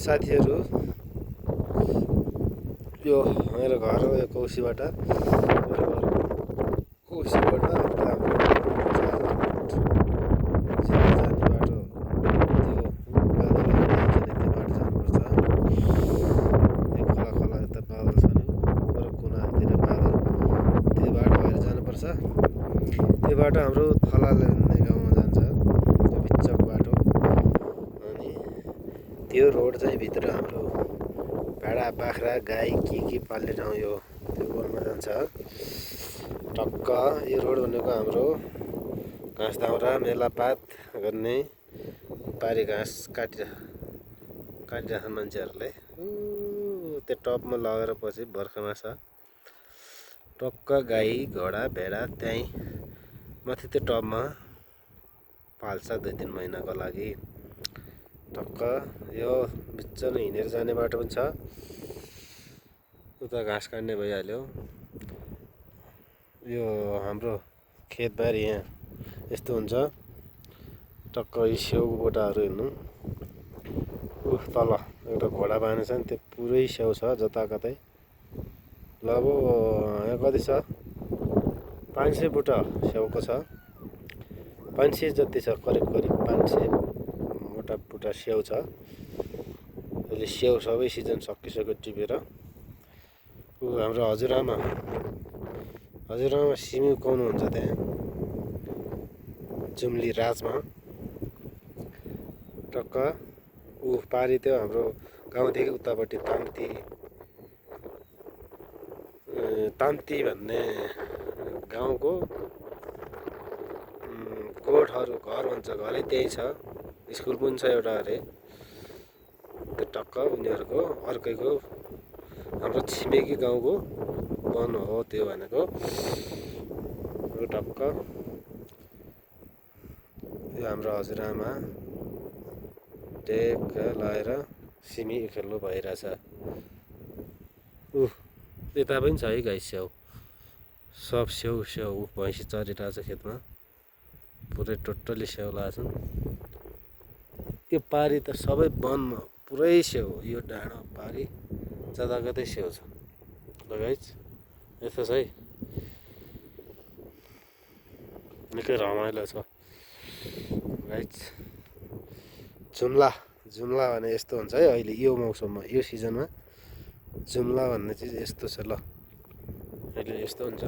साथीहरू यो मेरो घर हो यो कौसीबाट त्यो बाटो हाम्रो थलाले भन्ने गाउँमा जान्छ त्यो बिचको बाटो अनि त्यो रोड चाहिँ भित्र हाम्रो भेडा बाख्रा गाई के पाल्ने ठाउँ यो त्यो रोडमा जान्छ टक्क यो रोड भनेको हाम्रो घाँस दाउरा मेलापात गर्ने पारी घाँस काटिराख्छ मान्छेहरूले त्यो टपमा लगेर पछि बर्खामा छ टक्क गाई घोडा भेडा त्यहीँ माथि त्यो टपमा पाल्छ 2-3 महिनाको लागि टक्क यो बिचमा हिँडेर जाने बाटो पनि छ उता घाँस काट्ने भइहाल्यो यो हाम्रो खेतबारी यहाँ यस्तो हुन्छ टक्क स्याउको बोटाहरू हेर्नु तल एउटा घोडा बाँधेको छ नि त्यो पुरै स्याउ छ जताकतै ल अब यहाँ कति छ 500 बुटा स्याउको छ 500 जति छ करिब 500 बुटा स्याउ छ अहिले स्याउ सबै सिजन सकिसक्यो टिपेर हाम्रो हजुरआमा सिमी उकाउनु हुन्छ त्यहाँ जुम्ली राजमा टक्क पारी त्यो हाम्रो गाउँदेखि उतापट्टि तान्ती भन्ने गाउँको गोठहरू घर हुन्छ घरै त्यही छ स्कुल पनि छ एउटा अरे त्यो टक्क उनीहरूको अर्कैको हाम्रो छिमेकी गाउँको वन हो त्यो भनेको टक्क यो हाम्रो हजुरआमा टेक लगाएर सिमी खेल्नु भइरहेछ यता पनि छ है गाई स्याउ सब स्याउ भैँसी चरिरहेछ खेतमा पुरै टोटल्ली स्याउ लगाछन् त्यो पारी त सबै वनमा पुरै स्याउ यो डाँडो पारी जताकतै स्याउ छ ल गाइज यस्तो छ है निकै रमाइलो छ गाइज जुम्ला भने यस्तो हुन्छ है अहिले यो मौसममा यो सिजनमा जुम्ला भन्ने चिज यस्तो छ ल अहिले यस्तो हुन्छ